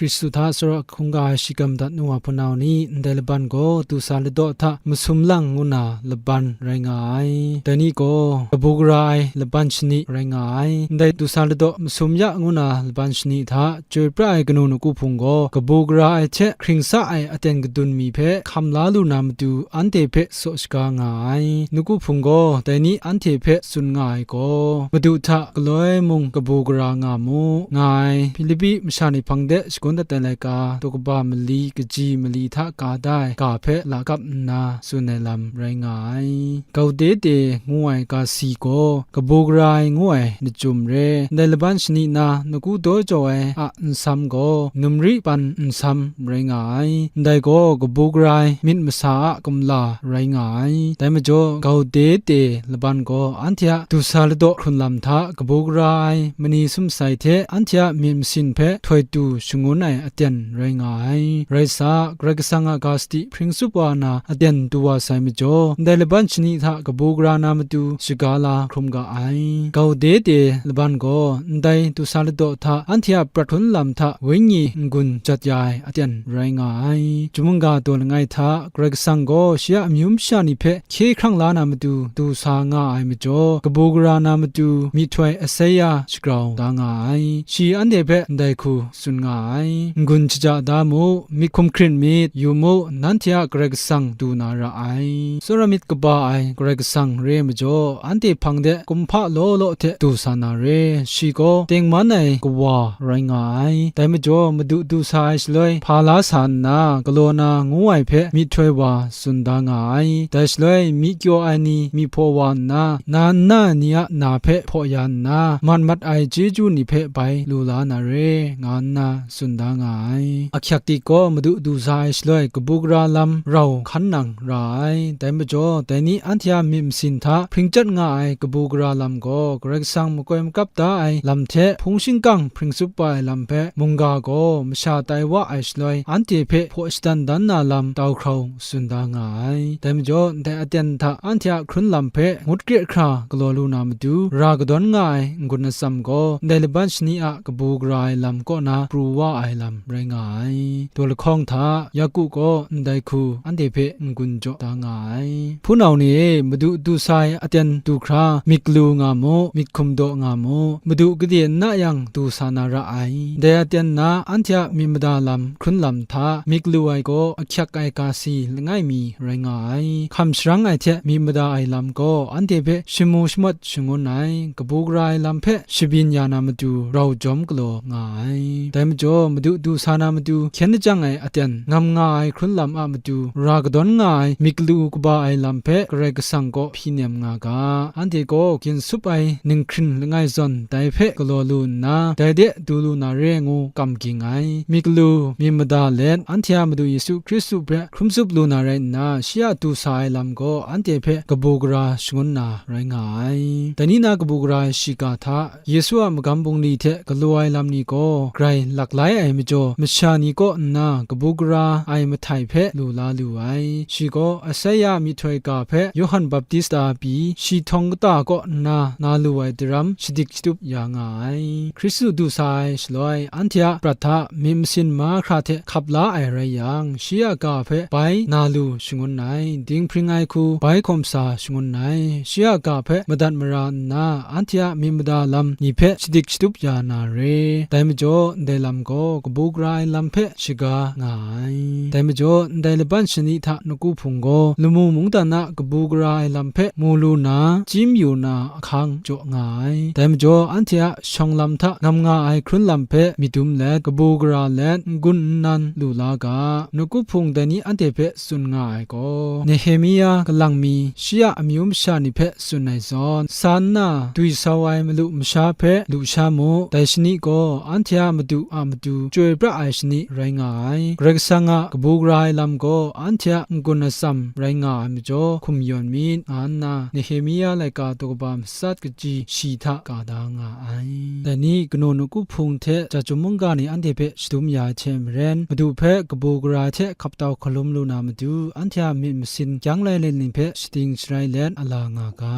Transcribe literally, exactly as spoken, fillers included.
Hkristu hta tsawra hkungga ai shingkang madat nu wa hpunau ni, ndai laban gaw du sa ladaw hta masum lang ngu na laban rai nga ai. Dai ni gaw kabu gara ai laban shani rai nga ai. Ndai du sa ladaw masum ya ngu na laban shani hta chyoi pra ai kanu nawku hpung gaw, kabu gara ai hte hkring sa ai aten kadun mi hpe hkam la lu na matu, anhte hpe saw shaga nga ai. Nawku hpung gaw dai ni anhte hpe tsun nga ai gaw, Madu hta galoi mung kabu gara nga mu, nga ai. Hpilipi masha ni hpang de shagun dat ai laika, daw kaba mali, kaji mali hta ka da ai ga hpe lakap nna tsun ai lam rai nga ai. Gaudete ngu ai ga si gaw, kabu gara ai ngu ai lachyum re. Ndai laban shani na nawku daw jaw ai a nsam gaw, numri pan nsam rai nga ai. Ndai gaw kabu gara ai myit masa a kumla rai nga ai. Dai majaw, Gaudete laban gaw anhte a du sa ladaw hkrun lam hta kabu gara ai mani sumsai hte anhte a myit masin hpe htoi tu shangun ai aten rai nga ai. Rai sa, Karai Kasang a ga sadi hpring tsup wa na aten du wa sai majaw, ndai laban shani hta kabu gara na matu shaga la hkrum ga ai. Gaudete laban gaw ndai du sa ladaw hta anhte a prat hkrun lam hta wenyi n-gun jat ya ai aten rai nga ai. Chyum mungga daw langai hta Karai Kasang gaw shi a amyu masha ni hpe hkye hkrang la na matu du sa nga ai majaw, kabu gara na matu myihtoi asaya shagrau da nga ai. Shi anhte hpe ndai hku tsun nga ai. N-gun shaja da mu, myit hkum hkrit myit, yu mu, nanhte a Karai Kasang du na ra ai. Tsawra myit kaba ai Karai Kasang re ai majaw, anhte hpang de kumhpa law law hte du sa na re. Shi gaw tengman ai kawa rai nga ai. Dai majaw, Madu du sa ai shaloi, hpa la sa nna, galaw na ngu ai hpe myihtoi wa tsun da nga ai. Dai shaloi, myi kyaw ai ni myi hpaw wa nna, na nna ni a na hpe hpaw ya nna, mat mat ai chyeju ni hpe bai lu la na re, nga nna tsun da nga ai. Ahkyak tik gaw Madu du sa ai shaloi, kabu gara lam rau hkan nang ra ai. Dai majaw, dai ni anhte a myit masin hta hpring chyat nga ai kabu gara lam gaw, Karai Kasang makoi makap da ai lam hte hpung shingkang hpring tsup wa ai lam hpe, mungga gaw masha tai wa ai shaloi, anhte hpe hpaw shadan dan na lam tau hkrau tsun da nga ai. Dai majaw, ndai aten hta anhte a hkrun lam hpe ngut kre hkra galaw lu na matu, ra kadawn nga ai n-gun atsam gaw, ndai laban shani a kabu gara ai lam kaw na pru wa ai lam rai nga ai. Daw lahkawng hta Yaku gaw ndai hku anhte hpe n-gun jaw da nga ai. Hpunau ni e, Madu du sa ai aten du hkra myit galu nga mu, myit hkum daw nga mu, Madu gade n na yang du sa na ra ai. Dai aten na anhte a myit mada lam hkrun lam hta myit galu ai gaw ahkyak ai ga si langai mi rai nga ai. Hkam sharang ai hte myit mada ai lam gaw anhte hpe shamu shamawt shangun ai, kabu gara ai lam hpe shabyin ya na matu rau jawm galaw nga ai. Dai majaw, Madu du sa na matu hkyen lajang ai aten ngam nga ai hkrun lam a matu ra kadawn nga ai myit galu kaba ai lam hpe Karai Kasang kaw hpyi nem nga ga, anhte gaw ginsup ai ninghkring langai zawn dai hpe galaw lu nna, dai de du lu na re ngu kam ging ai. Myit galu, myit mada let, anhte a Madu Yesu Hkristu hpe hkrum tsup lu na rai nna, shi a du sa ai lam gaw anhte hpe kabu gara shangun na rai nga ai. Dai ni na kabu gara ai shiga hta, Yesu a magam bungli hte galaw ai lam ni gaw grai laklai ai majaw, masha ni kaw nna kabu gara ai mahtai hpe lu la lu ai. Shi gaw Asaia myihtoi ga hpe Yawhan Baptista pyi shi htawng kata kaw nna na lu ai daram shadik shatup ya nga ai. Hkristu du sa ai shaloi, anhte a prat hta myit masin mahkra hte hkap la ai rai yang, shi a ga hpe bai na lu shangun ai, dinghpring ai hku bai hkawm sa shangun ai, shi a ga hpe madat mara nna, anhte a myit mada lam ni hpe shadik shatup ya na re. Dai majaw, ndai lam gaw kabu gara ai lam hpe shaga nga ai. Dai majaw, ndai laban shani hta nawku hpung gaw, lamu mungdan a kabu gara ai lam hpe mu lu na, chyim yu na ahkang jaw nga ai. Dai majaw, anhte a shawng lam hta ngam nga ai hkrun lam hpe myit dum let, kabu gara let, n-gun nnan lu la ga, nawku hpung dai ni anhte hpe tsun nga ai gaw, Nehemia kalang mi shi a amyu masha ni hpe tsun ai zawn, sa nna dwi sau ai malu masha hpe lu sha mu, dai shani gaw anhte a Madu a matu chyoi pra ai shani rai nga ai. Karai Kasang a kabu gara ai lam gaw anhte a n-gun atsam rai nga ai majaw hkum yawn myit, nga nna Nehemia laika daw kaba matsat kaji shi hta ka da nga ai. Dai ni kanu nawku hpung hte ja chyum mungga ni anhte hpe shadum ya ai hte maren, Madu hpe kabu gara hte hkap tau hkalum lu na matu, anhte a myit masin kyang lai let ni hpe shading sharai let a la nga ga.